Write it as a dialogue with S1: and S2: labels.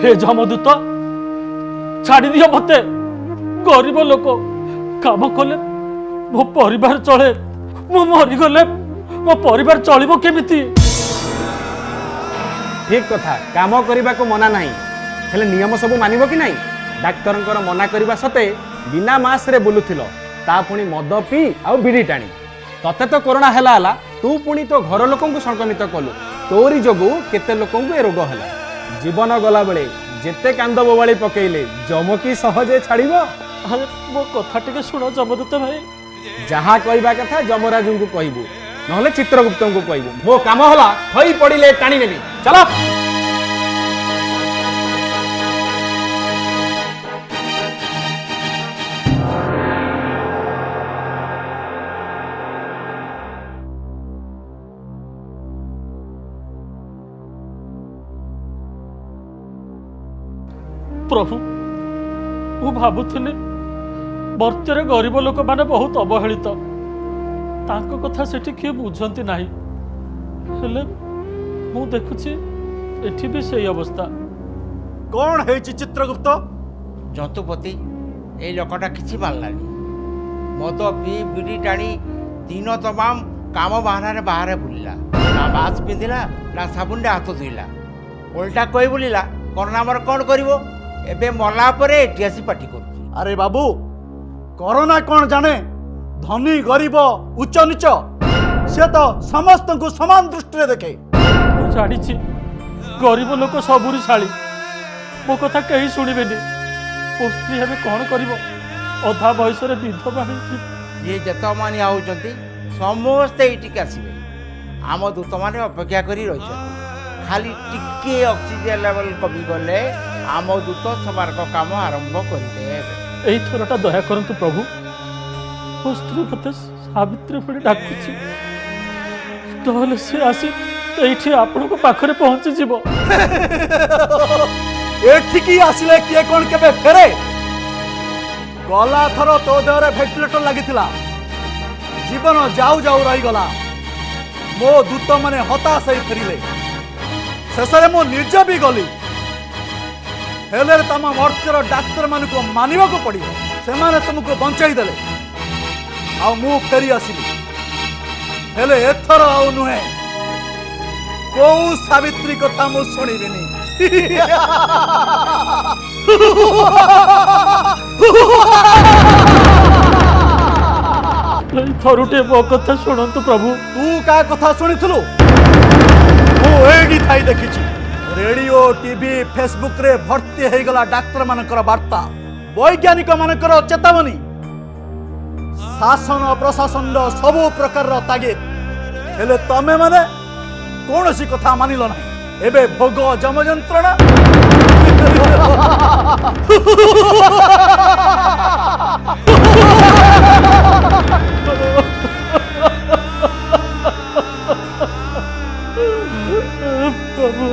S1: ହେ ଯମଦୂତ, ଛାଡ଼ିଦିଅ ମତେ। ଗରିବ ଲୋକ, କାମ କଲେ ମୋ ପରିବାର ଚଳେ। ମୁଁ ମରିଗଲେ ମୋ ପରିବାର ଚଳିବ କେମିତି?
S2: ଠିକ କଥା, କାମ କରିବାକୁ ମନା ନାହିଁ, ହେଲେ ନିୟମ ସବୁ ମାନିବ କି ନାହିଁ? ଡାକ୍ତରଙ୍କର ମନା କରିବା ସତ୍ତ୍ୱେ ବିନା ମାସ୍କରେ ବୁଲୁଥିଲ, ତା ପୁଣି ମଦ ପିଇ ଆଉ ବିଡ଼ି ଟାଣି। ତତେ ତ କରୋନା ହେଲା ହେଲା, ତୁ ପୁଣି ତୋ ଘର ଲୋକଙ୍କୁ ସଂକ୍ରମିତ କଲୁ। ତୋରି ଯୋଗୁଁ କେତେ ଲୋକଙ୍କୁ ଏ ରୋଗ ହେଲା। ଜୀବନ ଗଲାବେଳେ ଯେତେ କାନ୍ଦ ବୋବାଳି ପକେଇଲେ ଯମ କି ସହଜେ ଛାଡ଼ିବ?
S1: ଆରେ, ମୋ କଥା ଟିକେ ଶୁଣ ଯମଦୂତ ଭାଇ।
S2: ଯାହା କହିବା କଥା ଯମରାଜଙ୍କୁ କହିବୁ, ନହେଲେ ଚିତ୍ରଗୁପ୍ତଙ୍କୁ କହିବୁ। ମୋ କାମ ହେଲା, ଖଇ ପଡ଼ିଲେ ଟାଣି ନେବି। ଚାଲ।
S1: ପ୍ରଭୁ, ମୁଁ ଭାବୁଥିଲି ମର୍ତ୍ତ୍ୟରେ ଗରିବ ଲୋକମାନେ ବହୁତ ଅବହେଳିତ, ତାଙ୍କ କଥା ସେଠି କିଏ ବୁଝନ୍ତି ନାହିଁ। ହେଲେ ମୁଁ ଦେଖୁଛି ଏଠି ବି ସେଇ ଅବସ୍ଥା।
S3: କ'ଣ ହେଇଛି ଚିତ୍ରଗୁପ୍ତ?
S4: ଜନ୍ତୁପତି, ଏଇ ଲୋକଟା କିଛି ମାନିଲାନି। ମଦ ପିଇ, ବିଡ଼ି ଟାଣି ଦିନ ତମାମ କାମ ବାହାନାରେ ବାହାରେ ବୁଲିଲା। ନା ମାସ୍କ ପିନ୍ଧିଲା, ନା ସାବୁନରେ ହାତ ଧୋଇଲା। ଓଲଟା କହି ବୁଲିଲା, କରୋନା ଆମର କ'ଣ କରିବ? ଏବେ ମଲା ପରେ ଏଠି ଆସି ପାଟି କରୁଛି।
S3: ଆରେ ବାବୁ, କରୋନା କ'ଣ ଜାଣେ ଧନୀ ଗରିବ, ଉଚ୍ଚ ନିଚ? ସେ ତ ସମସ୍ତଙ୍କୁ ସମାନ ଦୃଷ୍ଟିରେ ଦେଖେ।
S1: ମୁଁ ଜାଣିଛି ଗରିବ ଲୋକ ସବୁରି ଶାଳୀ। ମୋ କଥା କେହି ଶୁଣିବେନି। ମୋ ସ୍ତ୍ରୀ ଏବେ କ'ଣ କରିବ? ଅଧା ବୟସରେ ବିଧବା ହେଇଛି।
S4: ଯିଏ ଯେତେମାନେ ଆଉଛନ୍ତି, ସମସ୍ତେ ଏଇଠିକି ଆସିବେ। ଆମ ଦୂତମାନେ ଅପେକ୍ଷା କରି ରହିଛନ୍ତି। ଖାଲି ଟିକେ ଅକ୍ସିଜେନ୍ ଲେଭେଲ୍ କମିଗଲେ ଆମ ଦୂତ ସେମାନଙ୍କ କାମ ଆରମ୍ଭ କରିଦେବେ।
S1: ଏଇ ଥରଟା ଦୟା କରନ୍ତୁ ପ୍ରଭୁ। ମୋ ସ୍ତ୍ରୀ ମତେ ସାବିତ୍ରୀ ଭଳି ଡାକୁଛି। ନହେଲେ ସେ ଆସି ଏଇଠି ଆପଣଙ୍କ ପାଖରେ ପହଞ୍ଚିଯିବ।
S3: ଏଠିକି ଆସିଲେ କିଏ କ'ଣ କେବେ ଫେରେ? ଗଲା ଥର ତୋ ଦେହରେ ଭେଣ୍ଟିଲେଟର ଲାଗିଥିଲା, ଜୀବନ ଯାଉ ଯାଉ ରହିଗଲା। ମୋ ଦୂତମାନେ ହତାଶ ହେଇ ଫେରିଲେ। ଶେଷରେ ମୁଁ ନିଜେ ବି ଗଲି। ହେଲେ ତମ ମର୍ତ୍ତ୍ୟର ଡାକ୍ତରମାନଙ୍କୁ ମାନିବାକୁ ପଡ଼ିବ, ସେମାନେ ତୁମକୁ ବଞ୍ଚାଇ ଦେଲେ ଆଉ ମୁଁ ଫେରି ଆସିଲି। ହେଲେ ଏଥର ଆଉ ନୁହେଁ। କୋଉ ସାବିତ୍ରୀ କଥା ମୁଁ ଶୁଣିବିନି।
S1: ଏଇ ଥରୁଟେ ମୋ କଥା ଶୁଣନ୍ତୁ ପ୍ରଭୁ।
S3: ତୁ କାହା କଥା ଶୁଣିଥିଲୁ? ମୁଁ ଏଇଠି ଥାଇ ଦେଖିଛି, ରେଡିଓ, ଟିଭି, ଫେସବୁକରେ ଭର୍ତ୍ତି ହେଇଗଲା ଡାକ୍ତରମାନଙ୍କର ବାର୍ତ୍ତା, ବୈଜ୍ଞାନିକ ମାନଙ୍କର ଚେତାବନୀ, ଶାସନ ପ୍ରଶାସନର ସବୁ ପ୍ରକାରର ତାଗିଦ। ହେଲେ ତମେ ମାନେ କୌଣସି କଥା ମାନିଲ ନାହିଁ। ଏବେ ଭୋଗ ଯମ ଯନ୍ତ୍ରଣା।
S1: ପ୍ରଭୁ।